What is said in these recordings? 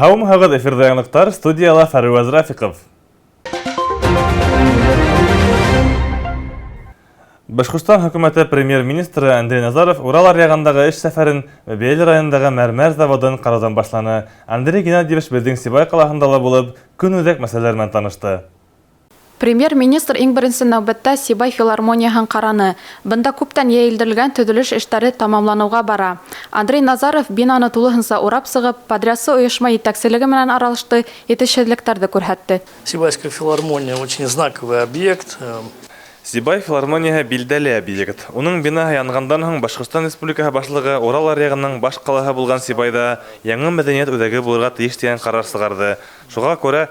Һаумыһығыҙ, эфирҙа яңылыҡтар, студияла Фәрүәз Рафиҡов. Башҡортостан хөкүмәте премьер-министры Андрей Назаров Урал аръяғындағы эш сәфәрен Бәбәйел районындағы мәрмәр заводын ҡарауҙан башланы. Андрей Геннадьевич беҙҙең Сибай ҡалаһында ла булып, көнүҙәк мәсьәләләр менән танышты. Премьер-министр иң беренсе нәүбәттә Сибай филармонияһын ҡараны. Бында күптән йәйелдерелгән төҙөлөш эштәре тамамланыуға бара. Андрей Назаров бинаны тулыһынса урап сығып, подрядсы ойошма етәкселеге менән аралашты, етешһеҙлектәрҙе күрһәтте. Сибайская филармония очень знаковый объект. Сибай филармонияһы билдәле объект. Уның бинаһы янғандан һуң Башҡортостан Республикаһы башлығы Урал аръяғының баш ҡалаһы булған Сибайҙа яңы мәҙәниәт үҙәге булырға тейеш тигән ҡарар сығарҙы. Шуға күрә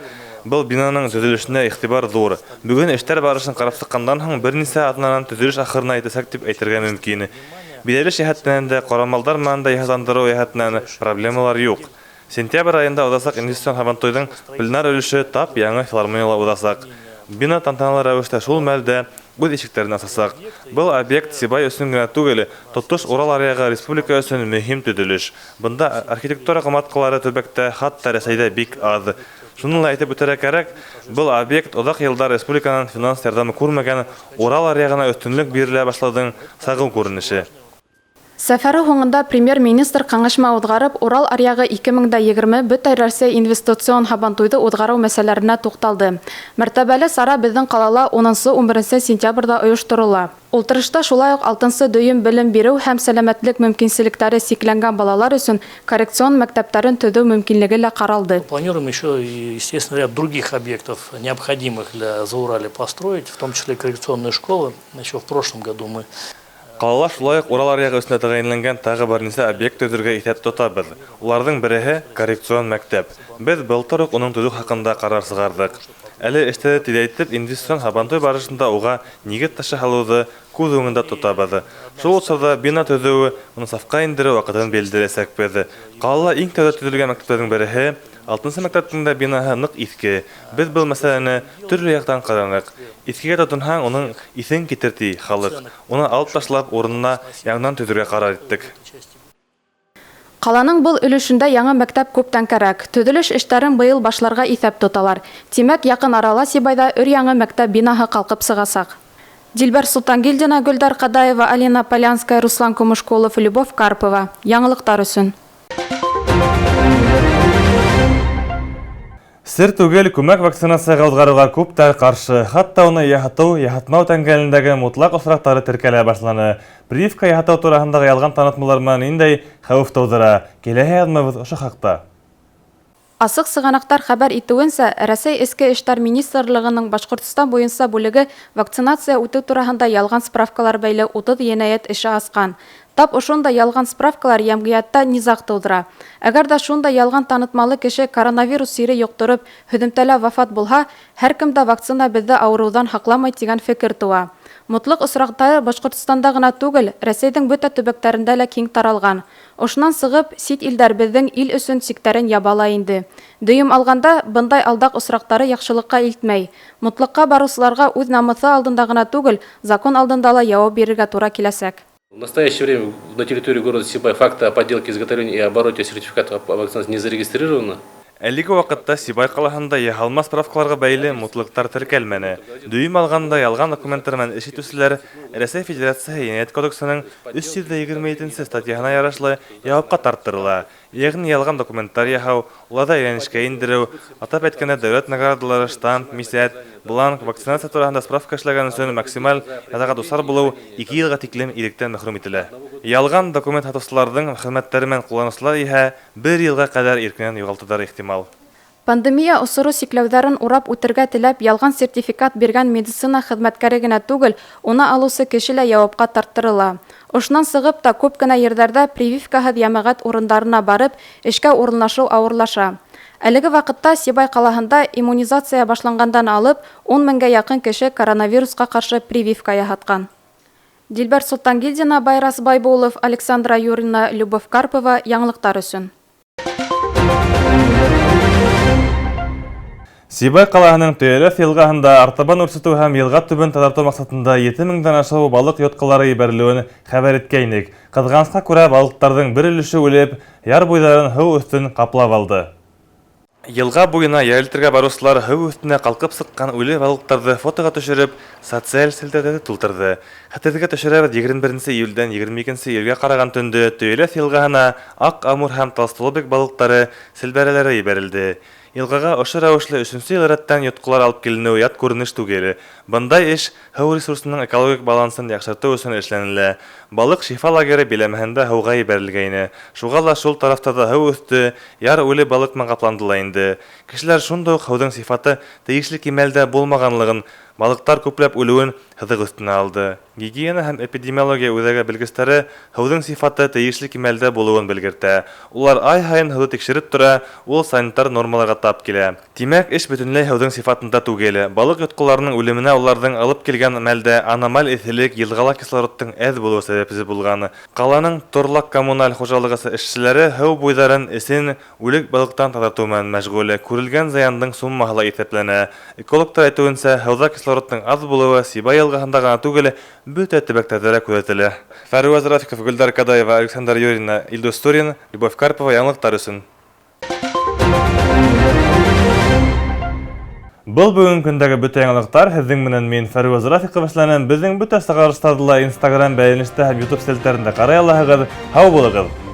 был бинаның төҙөлөшөнә иғтибар ҙур. Бөгөн эштәр барышын ҡарап сыҡҡандан һуң бер нисә аҙнанан төҙөлөш ахырына етәсәк тип әйтергә мөмкин. Биҙәлеш йәһәтенән дә, ҡорамалдар менән дә йыһазландырыу йәһәтенән проблемалар юҡ. Сентябрь айында уҙасаҡ инвестицион һабантуйҙың пленар өлөшө тап яңы филармонияла уҙасаҡ. Бина тантаналы рәүештә шул мәлдә үҙ ишектәрен асасаҡ. Был объект Сибай өсөн генә түгел, тотош Урал аръяғы республика өсөн мөһим төҙөлөш. Бында архитектура ҡомартҡылары төбәктә, хатта Рәсәйҙә бик аҙ. Шуны ла әйтеп үтергә кәрәк, был объект оҙаҡ йылдар республиканан финанс ярҙамы күрмәгән Урал аръяғына өҫтөнлөк бирелә башлауҙың сағыу күренеше. Сәфәре һуңында премьер-министр кәңәшмә уҙғарып, Урал аръяғы 2020 Бөтә Рәсәй инвестицион һабантуйҙы уҙғарыу мәсьәләләренә туҡталды. Мәртәбәле сара беҙҙең ҡалала 10-11 сентябрҙә ойошторола. Ултырышта шулай уҡ 6-нсы дөйөм белем биреү һәм сәләмәтлек мөмкинселектәре сикләнгән балалар өсөн коррекцион мәктәптәрен төҙөү мөмкинлеге лә ҡаралды. Планируем еще, естественно, ряд других объектов, необходимых для Зауралья, построить, в том числе коррекционные школы. Еще в прошлом году мы Ҡалала шулай уҡ Урал аръяғы өсөн тәғәйенләнгән тағы бер нисә объект төҙөргә иҫәп тотабыҙ. Уларҙың береһе коррекцион мәктәп. Беҙ былтыр уҡ уның төҙөү хаҡында ҡарар сығарҙыҡ. Әле эштәрҙе тиҙәйтеп, инвестицион һабантуй барышында уға нигеҙ ташы һалыуҙы күҙ уңында тотабыҙ. Шул осорҙа бина төҙөү, уны сафҡа индереү ваҡытын билдәләсәкбеҙ. Ҡалала иң тәүҙә төҙөлгән мәктәптәрҙең береһе 6-нсы мәктәптең дә бинаһы ныҡ иҫке. Беҙ был мәсьәләне төрлө яҡтан ҡараныҡ. Иҫкегә тотонһаң, уның иҫен китер ти халыҡ. Уны алып ташлап, урынына яңынан төҙөргә ҡарар иттек. Ҡаланың был өлөшөндә яңы мәктәп күптән кәрәк. Төҙөлөш эштәрен быйыл башларға иҫәп тоталар. Тимәк, яҡын арала Сибайҙа өр-яңы мәктәп бинаһы ҡалҡып сығасаҡ. Дилбәр Солтангилдина, Гөлдар Ҡадаева, Алина Полянская, Руслан Кумышкулов, Любовь Карпова. Яңылыҡтар өсөн. Сер түгел, күмәк вакцинацияға уҙғарыуға күптәр ҡаршы. Хатта уны яһатыу, яһатмау тәңгәлендәге мутлаҡ осраҡтары теркәлә башланы. Прививка яһатыу тураһындағы ялған танытмалар менән ниндәй хәүеф тыуҙыра? Киләһе яҙмабыҙ ошо хаҡта. Асыҡ сығанаҡтар хәбәр итеүенсә, Рәсәй Эске эштәр министрлығының Башҡортостан буйынса бүлеге вакцинация үтеү тураһында ялған справкалар бәйле 30 енәйәт эше асҡан. Тап ошондай ялған справкалар йәмғиәттә низағ тыуҙыра. Әгәр ҙә шундай ялған танытмалы кеше коронавирус сире йоҡтороп, һөҙөмтәлә вафат булһа, һәр кем дә вакцина беҙҙе ауырыуҙан һаҡламай тигән фекер тыуа. Мутлыҡ осраҡтары Башҡортостанда ғына түгел, Рәсәйҙең бөтә төбәктәрендә лә киң таралған. Ошонан сығып, сит илдәр беҙҙең ил өсөн сиктәрен яба ла инде. Дөйөм алғанда, бындай алдаҡ осраҡтары яҡшылыҡҡа илтмәй. Мутлыҡҡа барыусыларға үҙ намыҫы алдында ғына түгел, закон алдында ла яуап бирергә тура киләсәк. В настоящее время на территории города Сибай факты о подделке, изготовлении и обороте сертификатов о вакцинации не зарегистрировано. Әлеге ваҡытта Сибай ҡалаһында яһалма справкаларға бәйле мутлыҡтар теркәлмәне. Дөйөм алғанда ялған документтар менән эш итеүселәр Рәсәй Федерацияһы Енәйәт кодексының 327 статьяһына ярашлы яуапҡа тарттырыла. Йәғни ялған документтар яһау, уларҙы әйләнешкә индереү, атап әйткәндә, дәүләт наградалары, штамп, мисәт, бланк, вакцинация тураһында справка эшләгән өсөн максималь язаға дусар булыу 2 йылға тиклем иректән мәхрүм ителә. Ялған документ һатыусыларҙың хеҙмәттәре менән ҡулланыусылар иһә 1 йылға ҡәҙәр иркенән юғалтыуҙары ихтимал. Пандемия осоро сикләүҙәрен урап үтергә теләп ялған сертификат биргән медицина хеҙмәткәре генә түгел, уны алыусы кеше лә яуапҡа тарттырыла. Ошонан сығып та күп кенә ерҙәрҙә прививкаһыҙ йәмәғәт урындарына барып, эшкә урынлашыу ауырлаша. Әлеге ваҡытта Сибай ҡалаһында иммунизация башланғандан алып 10 меңгә яҡын кеше коронавирусҡа ҡаршы прививка яһатҡан. Дилбәр Солтангилдина, Байрас Байбулов, Александра Юрина, Любовь Карпова. Яңылыҡтар өсөн. Сибай ҡалаһының Төйәләҫ йылғаһында артабан үрсетеү һәм йылға төбөн таҙартыу маҡсатында ете меңдән ашыу балыҡ йотҡалары ебәрелеүен хәбәр иткәйнек. Ҡыҙғанысҡа күрә, балыҡтарҙың бер өлөшө үлеп, яр буйҙарын һыу өҫтөн ҡаплап алды. Йылға буйына ял итергә барыусылар һыу өҫтөнә ҡалҡып сыҡҡан үле балыҡтарҙы фотоға төшөрөп, социаль селтәрҙәрҙе тултырҙы. Хәтерегеҙгә төшөрәбеҙ, 21 июлдән 22 июлгә ҡараған төндө Төйәләҫ йылғаһына аҡ амур һәм толстолобик балыҡтары селбәрәләре ебәрелде. Йылғаға ошо рәүешле өсөнсө йыл рәттән йотҡолар алып киленеү ят күренеш түгел. Бындай эш һыу ресурсының экологик балансын яҡшыртыу өсөн эшләнелә. Балыҡ Шифа лагеры биләмәһендә һыуға ебәрелгәйне. Шуға ла шул тарафтарҙа һыу өҫтө яр үле балыҡ менән ҡапланды ла инде. Кешеләр шунда уҡ һыуҙың сифаты тейешле кимәлдә булмағанлығын, балыҡтар күпләп үлеүен һыҙыҡ өҫтөнә алды. Гигиена һәм эпидемиология үҙәге белгестәре һыуҙың сифаты тейешле кимәлдә булыуын белгертә. Улар ай һайын һыуҙы тикшереп тора, ул санитар нормаларға тап килә. Тимәк, эш бөтөнләй һыуҙың сифатында түгел. Балыҡ йотҡоларының үлеменә уларҙың алып килгән мәлдә аномаль эҫелек, йылғала кислородтың әҙ булыуы сәбәпсе булған. Ҡаланың торлаҡ коммуналь хужалығы эшселәре һыу буйҙарын эсен үлек балыҡтан таҙартыу менән мәшғүл. Күрелгән зыяндың суммаһы ла иҫәпләнә. Экологтар әйтеүенсә, һыуҙа кислородтың аҙ булыуы Сибай йылғаһында ғына түгел, бөтә төбәктәрҙә лә күҙәтелә. Фәруаз Рафиков, Гөлдар Кадаева, Александр Юрина, Илдус Турин, Любовь Карпова, яңылыҡтар өсөн. Был бөгөн көндәге бөтә яңылыҡтар. Һеҙҙең менән мин, Фәруаз Рафиков, эшләнем. Беҙҙең бөтә сығарыштарҙы ла Instagram бәйләнештә һәм YouTube селтәрендә ҡарай алаһығыҙ. Һау булығыҙ!